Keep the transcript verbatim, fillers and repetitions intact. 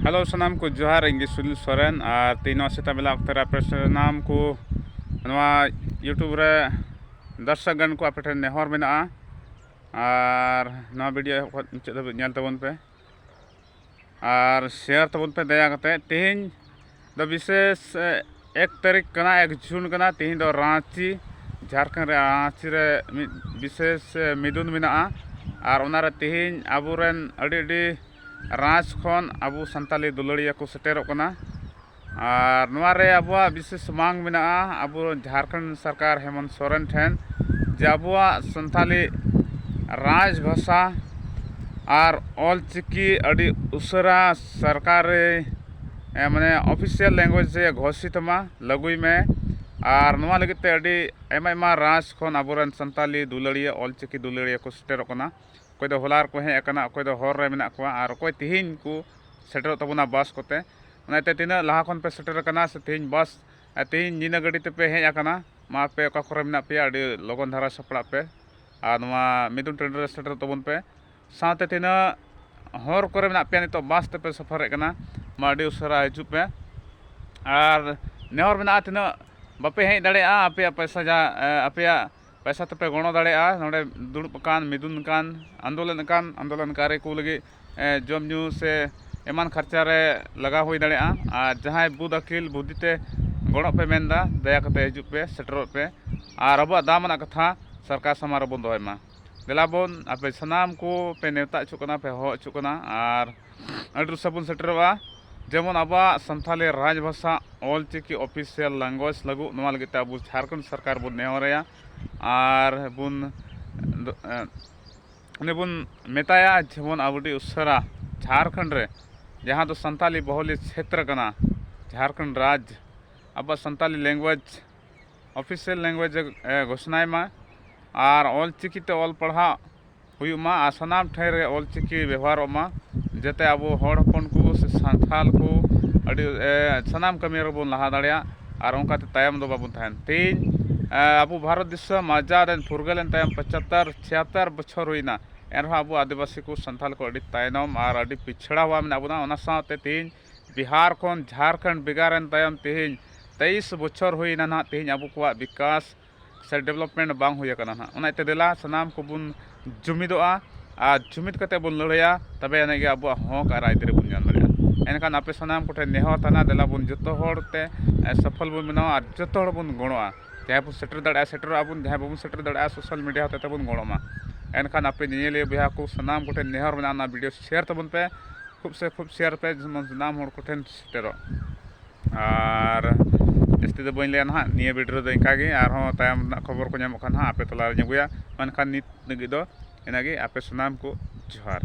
Hello, ᱥᱟᱱᱟᱢ ᱠᱚ ᱡᱚᱦᱟᱨ᱾ ᱤᱧ ᱜᱮ ᱥᱩᱱᱤᱞ ᱥᱚᱨᱮᱱ, ᱟᱨ ᱛᱮᱦᱮᱧ ᱱᱚᱣᱟ ᱥᱮᱛᱟᱜ ᱵᱮᱞᱟ ᱚᱠᱛᱮ ᱨᱮ ᱟᱯᱮ ᱥᱟᱱᱟᱢ ᱠᱚ ᱱᱚᱣᱟ YouTube ᱨᱮ ᱫᱚᱨᱥᱚᱠ ᱜᱟᱱ ᱠᱚ ᱟᱯᱮ ᱴᱷᱮᱱ ᱱᱮᱦᱚᱨ ᱢᱮᱱᱟᱜᱼᱟ, ᱟᱨ ᱱᱚᱣᱟ ᱵᱷᱤᱰᱤᱭᱳ ᱮᱦᱚᱵ ᱠᱷᱚᱱ ᱢᱩᱪᱟᱹᱫ ᱫᱷᱟᱹᱵᱤᱡ ᱧᱮᱞ ᱛᱟᱵᱚᱱ ᱯᱮ ᱟᱨ ᱥᱮᱭᱟᱨ ᱛᱟᱵᱚᱱ ᱯᱮ ᱫᱟᱭᱟ ᱠᱟᱛᱮ᱾ ᱛᱮᱦᱮᱧ ᱫᱚ ᱵᱤᱥᱮᱥ, ᱮ, ᱮᱠ ᱛᱟᱹᱨᱤᱠᱷ ᱠᱟᱱᱟ, ᱮᱠ ᱡᱩᱱ ᱠᱟᱱᱟ᱾ ᱛᱮᱦᱮᱧ ᱫᱚ ᱨᱟᱺᱪᱤ, ᱡᱷᱟᱲᱠᱷᱚᱸᱰ ᱨᱮ ᱨᱟᱺᱪᱤ ᱨᱮ ᱢᱤᱫ ᱵᱤᱥᱮᱥ, ᱮ, ᱢᱤᱫᱩᱱ ᱢᱮᱱᱟᱜᱼᱟ, ᱟᱨ ᱚᱱᱟᱨᱮ ᱛᱮᱦᱮᱧ ᱟᱵᱚᱨᱮᱱ ᱟᱹᱰᱤ ᱟᱹᱰᱤ ᱨᱟᱡᱽ ᱠᱷᱚᱱ ᱟᱵᱚ ᱥᱟᱱᱛᱟᱞᱤ ᱫᱩᱞᱟᱹᱲᱤᱭᱟᱹ ᱠᱚ ᱥᱮᱴᱮᱨᱚᱜ ᱠᱟᱱᱟ᱾ ᱟᱨ ᱱᱚᱣᱟ ᱨᱮ ᱟᱵᱚᱣᱟᱜ ᱵᱤᱥᱮᱥ ᱢᱟᱝ ᱢᱮᱱᱟᱜᱼᱟ ᱟᱵᱚ ᱡᱷᱟᱲᱠᱷᱚᱸᱰ ᱥᱚᱨᱠᱟᱨ ᱦᱮᱢᱚᱱᱛ ᱥᱚᱨᱮᱱ ᱴᱷᱮᱱ, ᱡᱮ ᱟᱵᱚᱣᱟᱜ ᱥᱟᱱᱛᱟᱞᱤ ᱨᱟᱡᱽ ᱵᱷᱟᱥᱟ ᱟᱨ ᱚᱞ ᱪᱤᱠᱤ ᱟᱹᱰᱤ ᱩᱥᱟᱹᱨᱟ ᱥᱚᱨᱠᱟᱨᱤ, ᱮ, ᱢᱟᱱᱮ official language ᱮ ᱜᱷᱳᱥᱤᱛ ᱢᱟ, ᱞᱟᱹᱜᱩᱭ ᱢᱮ᱾ ᱟᱨ ᱱᱚᱣᱟ ᱞᱟᱹᱜᱤᱫ ᱛᱮ ᱟᱹᱰᱤ ᱟᱭᱢᱟ ᱟᱭᱢᱟ ᱨᱟᱡᱽ ᱠᱷᱚᱱ ᱟᱵᱚᱨᱮᱱ ᱥᱟᱱᱛᱟᱞᱤ ᱫᱩᱞᱟᱹᱲᱤᱭᱟᱹ, ᱚᱞ ᱪᱤᱠᱤ ᱫᱩᱞᱟᱹᱲᱤᱭᱟᱹ ᱠᱚ ᱥᱮᱴᱮᱨᱚᱜ ᱠᱟᱱᱟ᱾ ᱚᱠᱚᱭ ᱫᱚ ᱦᱚᱞᱟ ᱨᱮᱠᱚ ᱦᱮᱡ ᱟᱠᱟᱱᱟ, ᱚᱠᱚᱭ ᱫᱚ ᱦᱚᱨ ᱨᱮ ᱢᱮᱱᱟᱜ ᱠᱚᱣᱟ, ᱟᱨ ᱚᱠᱚᱭ ᱛᱮᱦᱮᱧ ᱠᱚ ᱥᱮᱴᱮᱨᱚᱜ ᱛᱟᱵᱚᱱᱟ ᱵᱟᱥ ᱠᱚᱛᱮ᱾ ᱚᱱᱟᱛᱮ ᱛᱤᱱᱟᱹᱜ ᱞᱟᱦᱟ ᱠᱷᱚᱱ ᱯᱮ ᱥᱮᱴᱮᱨ ᱟᱠᱟᱱᱟ ᱥᱮ ᱛᱮᱦᱮᱧ ᱵᱟᱥ, ᱛᱮᱦᱮᱧ ᱧᱤᱫᱟᱹ ᱜᱟᱹᱰᱤ ᱛᱮᱯᱮ ᱦᱮᱡ ᱟᱠᱟᱱᱟ, ᱢᱟ ᱟᱯᱮ ᱚᱠᱟ ᱠᱚᱨᱮ ᱢᱮᱱᱟᱜ ᱯᱮᱭᱟ, ᱟᱹᱰᱤ ᱞᱚᱜᱚᱱ ᱫᱷᱟᱨᱟ ᱥᱟᱯᱲᱟᱜ ᱯᱮ᱾ ᱟᱨ ᱱᱚᱣᱟ ᱢᱤᱫᱩᱱ ᱴᱟᱺᱰᱤ ᱨᱮ ᱥᱮᱴᱮᱨᱚᱜ ᱛᱟᱵᱚᱱ ᱯᱮ᱾ ᱥᱟᱶᱛᱮ ᱛᱤᱱᱟᱹᱜ ᱦᱚᱨ ᱠᱚᱨᱮ ᱢᱮᱱᱟᱜ ᱯᱮᱭᱟ, ᱱᱤᱛᱚᱜ ᱵᱟᱥ ᱛᱮᱯᱮ ᱥᱚᱯᱷᱚᱨᱮᱫ ᱠᱟᱱᱟ, ᱢᱟ ᱟᱹᱰᱤ ᱩᱥᱟᱹᱨᱟ ᱦᱤᱡᱩᱜ ᱯᱮ᱾ ᱟᱨ ᱱᱮᱦᱚᱨ ᱢᱮᱱᱟᱜᱼᱟ, ᱛᱤᱱᱟᱹᱜ ᱵᱟᱯᱮ ᱦᱮᱡ ᱫᱟᱲᱮᱭᱟᱜᱼᱟ, ᱟᱯᱮᱭᱟᱜ ᱯᱚᱭᱥᱟ ᱡᱟ-, ᱮ, ᱟᱯᱮᱭᱟᱜ ᱯᱚᱭᱥᱟ ᱛᱮᱯᱮ ᱜᱚᱲᱚ ᱫᱟᱲᱮᱭᱟᱜᱼᱟ᱾ ᱱᱚᱰᱮ ᱫᱩᱲᱩᱵ ᱟᱠᱟᱱ, ᱢᱤᱫᱩᱱ ᱟᱠᱟᱱ, ᱟᱱᱫᱳᱞᱚᱱ ᱟᱠᱟᱱ ᱟᱱᱫᱳᱞᱚᱱᱠᱟᱨᱤ ᱠᱚ ᱞᱟᱹᱜᱤᱫ, ᱮ, ᱡᱚᱢ ᱧᱩ ᱥᱮ ᱮᱢᱟᱱ ᱠᱷᱚᱨᱪᱟ ᱨᱮ ᱞᱟᱜᱟᱣ ᱦᱩᱭ ᱫᱟᱲᱮᱭᱟᱜᱼᱟ᱾ ᱟᱨ ᱡᱟᱦᱟᱸᱭ ᱵᱩᱫ ᱟᱹᱠᱤᱞ ᱵᱩᱫᱷᱤ ᱛᱮ ᱜᱚᱲᱚᱜ ᱯᱮ ᱢᱮᱱᱫᱟ, ᱫᱟᱭᱟ ᱠᱟᱛᱮ ᱦᱤᱡᱩᱜ ᱯᱮ, ᱥᱮᱴᱮᱨᱚᱜ ᱯᱮ᱾ ᱟᱨ ᱟᱵᱚᱣᱟᱜ ᱫᱟᱢ ᱟᱱᱟᱜ ᱠᱟᱛᱷᱟ ᱥᱚᱨᱠᱟᱨ ᱥᱟᱢᱟᱝ ᱨᱮᱵᱚᱱ ᱫᱚᱦᱚᱭ ᱢᱟ᱾ ᱫᱮᱞᱟ ᱵᱚᱱ, ᱟᱯᱮ ᱥᱟᱱᱟᱢ ᱠᱚ ᱯᱮ ᱱᱮᱣᱛᱟ ᱦᱚᱪᱚᱜ ᱠᱟᱱᱟ, ᱯᱮ ᱦᱚᱦᱚ ᱦᱚᱪᱚᱜ ᱠᱟᱱᱟ, ᱟᱨ ᱟᱹᱰᱤ ᱩᱥᱟᱹᱨᱟ ᱵᱚᱱ ᱥᱮᱴᱮᱨᱚᱜᱼᱟ᱾ ᱡᱮᱢᱚᱱ ᱟᱵᱚᱣᱟᱜ ᱥᱟᱱᱛᱷᱟᱞᱤ ᱨᱟᱡᱽ ᱵᱷᱟᱥᱟ ᱚᱞ ᱪᱤᱠᱤ official language ᱞᱟᱹᱜᱩᱜ, ᱱᱚᱣᱟ ᱞᱟᱹᱜᱤᱫ ᱛᱮ ᱟᱵᱚ ᱡᱷᱟᱲᱠᱷᱚᱸᱰ ᱥᱚᱨᱠᱟᱨ ᱵᱚᱱ ᱱᱮᱦᱚᱨᱟᱭᱟ ᱟᱨ ᱵᱚᱱ, ᱮ, ᱩᱱᱤ ᱵᱚᱱ ᱢᱮᱛᱟᱭᱟ ᱡᱮᱢᱚᱱ ᱟᱵᱚ ᱟᱹᱰᱤ ᱩᱥᱟᱹᱨᱟ ᱡᱷᱟᱲᱠᱷᱚᱸᱰ ᱨᱮ ᱡᱟᱦᱟᱸ ᱫᱚ ᱥᱟᱱᱛᱟᱞᱤ ᱵᱟᱦᱩᱞᱤ ᱪᱷᱮᱛᱨᱚ ᱠᱟᱱᱟ, ᱡᱷᱟᱲᱠᱷᱚᱸᱰ ᱨᱟᱡᱽ, ᱟᱵᱚᱣᱟᱜ ᱥᱟᱱᱛᱟᱞᱤ language official language ᱮ, ᱮ, ᱜᱷᱳᱥᱱᱟᱭ ᱢᱟ ᱟᱨ ᱚᱞ ᱪᱤᱠᱤ ᱛᱮ ᱚᱞ ᱯᱟᱲᱦᱟᱜ ᱦᱩᱭᱩᱜ ᱢᱟ ᱟᱨ ᱥᱟᱱᱟᱢ ᱴᱷᱟᱶ ᱨᱮ ᱚᱞ ᱪᱤᱠᱤ ᱵᱮᱵᱚᱦᱟᱨᱚᱜ ᱢᱟ, ᱡᱟᱛᱮ ᱟᱵᱚ ᱦᱚᱲ ᱦᱚᱯᱚᱱ ᱠᱚ ᱥᱮ ᱥᱟᱱᱛᱷᱟᱞ ᱠᱚ ᱟᱹᱰᱤ, ᱮ, ᱥᱟᱱᱟᱢ ᱠᱟᱹᱢᱤ ᱨᱮᱵᱚᱱ ᱞᱟᱦᱟ ᱫᱟᱲᱮᱭᱟᱜ ᱟᱨ ᱚᱱᱠᱟᱛᱮ ᱛᱟᱭᱚᱢ ᱫᱚ ᱵᱟᱵᱚᱱ ᱛᱟᱦᱮᱱ᱾ ᱛᱮᱦᱮᱧ, ᱮ, ᱟᱵᱚ ᱵᱷᱟᱨᱚᱛ ᱫᱤᱥᱚᱢ ᱟᱡᱟᱫ ᱮᱱ, ᱯᱷᱩᱨᱜᱟᱹᱞ ᱮᱱ ᱛᱟᱭᱚᱢ ᱯᱚᱸᱪᱟᱛᱛᱚᱨ ᱪᱷᱤᱭᱟᱛᱛᱚᱨ ᱵᱚᱪᱷᱚᱨ ᱦᱩᱭᱱᱟ᱾ ᱮᱱᱨᱮᱦᱚᱸ ᱟᱵᱚ ᱟᱹᱫᱤᱵᱟᱹᱥᱤ ᱠᱚ, ᱥᱟᱱᱛᱟᱲ ᱠᱚ ᱟᱹᱰᱤ ᱛᱟᱭᱱᱚᱢ ᱟᱨ ᱟᱹᱰᱤ ᱯᱤᱪᱷᱲᱟᱣᱟ ᱢᱮᱱᱟᱜ ᱵᱚᱱᱟ᱾ ᱚᱱᱟ ᱥᱟᱶᱛᱮ ᱛᱤᱦᱤᱧ ᱵᱤᱦᱟᱨ ᱠᱷᱚᱱ ᱡᱷᱟᱨᱠᱷᱚᱸᱰ ᱵᱷᱮᱜᱟᱨ ᱮᱱ ᱛᱟᱭᱚᱢ ᱛᱤᱦᱤᱧ ᱛᱮᱭᱤᱥ ᱵᱚᱪᱷᱚᱨ ᱦᱩᱭᱱᱟ ᱱᱟᱦᱟᱜ, ᱛᱤᱦᱤᱧ ᱟᱵᱚ ᱠᱚᱣᱟᱜ ᱵᱤᱠᱟᱥ ᱥᱮ development ᱵᱟᱝ ᱦᱩᱭ ᱟᱠᱟᱱᱟ ᱱᱟᱦᱟᱜ᱾ ᱚᱱᱟ ᱤᱭᱟᱹᱛᱮ ᱫᱮᱞᱟ ᱥᱟᱱᱟᱢ ᱠᱚᱵᱚᱱ ᱡᱩᱢᱤᱫᱚᱜᱼᱟ ᱟᱨ ᱡᱩᱢᱤᱫ ᱠᱟᱛᱮ ᱵᱚᱱ ᱞᱟᱹᱲᱦᱟᱹᱭᱟ, ᱛᱚᱵᱮ ᱟᱹᱱᱤᱡ ᱜᱮ ᱟᱵᱚᱣᱟᱜ ᱦᱚᱠ ᱟᱨ ᱟᱹᱭᱫᱟᱹᱨᱤ ᱵᱚᱱ ᱧᱟᱢ ᱫᱟᱲᱮᱭᱟᱜᱼᱟ᱾ ᱮᱱᱠᱷᱟᱱ ᱟᱯᱮ ᱥᱟᱱᱟᱢ ᱠᱚᱴᱷᱮᱱ ᱱᱮᱦᱚᱨ ᱛᱟᱦᱮᱱᱟ, ᱫᱮᱞᱟ ᱵᱚᱱ ᱡᱚᱛᱚ ᱦᱚᱲ ᱛᱮ, ᱮ, ᱥᱚᱯᱷᱚᱞ ᱵᱚᱱ ᱵᱮᱱᱟᱣᱟ ᱟᱨ ᱡᱚᱛᱚ ᱦᱚᱲ ᱵᱚᱱ ᱜᱚᱲᱚᱜᱼᱟ᱾ ᱡᱟᱦᱟᱸᱭ ᱵᱚᱱ ᱥᱮᱴᱮᱨ ᱫᱟᱲᱮᱭᱟᱜᱼᱟ, ᱥᱮᱴᱮᱨᱚᱜ ᱟᱵᱚᱱ, ᱡᱟᱦᱟᱸᱭ ᱵᱟᱵᱚᱱ ᱥᱮᱴᱮᱨ ᱫᱟᱲᱮᱭᱟᱜᱼᱟ, social media ᱦᱚᱛᱮ ᱛᱮᱵᱚᱱ ᱜᱚᱲᱚᱜ ᱢᱟ᱾ ᱮᱱᱠᱷᱟᱱ ᱟᱯᱮ ᱧᱮᱧᱮᱞᱤᱭᱟᱹ ᱵᱚᱭᱦᱟ ᱠᱚ ᱥᱟᱱᱟᱢ ᱠᱚᱴᱷᱮᱱ ᱱᱮᱦᱚᱨ ᱢᱮᱱᱟᱜᱼᱟ, ᱚᱱᱟ video share ᱛᱟᱵᱚᱱ ᱯᱮ, ᱠᱷᱩᱵ ᱥᱮ ᱠᱷᱩᱵ share ᱯᱮ, ᱡᱮᱢᱚᱱ ᱥᱟᱱᱟᱢ ᱦᱚᱲ ᱠᱚᱴᱷᱮᱱ ᱥᱮᱴᱮᱨᱚᱜ᱾ ᱟᱨ ᱡᱟᱹᱥᱛᱤ ᱫᱚ ᱵᱟᱹᱧ ᱞᱟᱹᱭᱟ ᱱᱟᱦᱟᱜ, ᱱᱤᱭᱟᱹ video ᱨᱮᱫᱚ ᱤᱱᱠᱟ ᱜᱮ, ᱟᱨᱦᱚᱸ ᱛᱟᱭᱚᱢ ᱨᱮᱱᱟᱜ ᱠᱷᱚᱵᱚᱨ ᱠᱚ ᱧᱟᱢᱚᱜ ᱠᱷᱟᱱ ᱦᱟᱸᱜ ᱟᱯᱮ ᱛᱟᱞᱟ ᱨᱮᱧ ᱟᱹᱜᱩᱭᱟ᱾ ᱢᱮᱱᱠᱷᱟᱱ ᱱᱤᱛ ᱞᱟᱹᱜᱤᱫ ᱫᱚ ᱤᱱᱟᱹᱜᱮ᱾ ᱟᱯᱮ ᱥᱟᱱᱟᱢ ᱠᱚ ᱡᱚᱦᱟᱨ᱾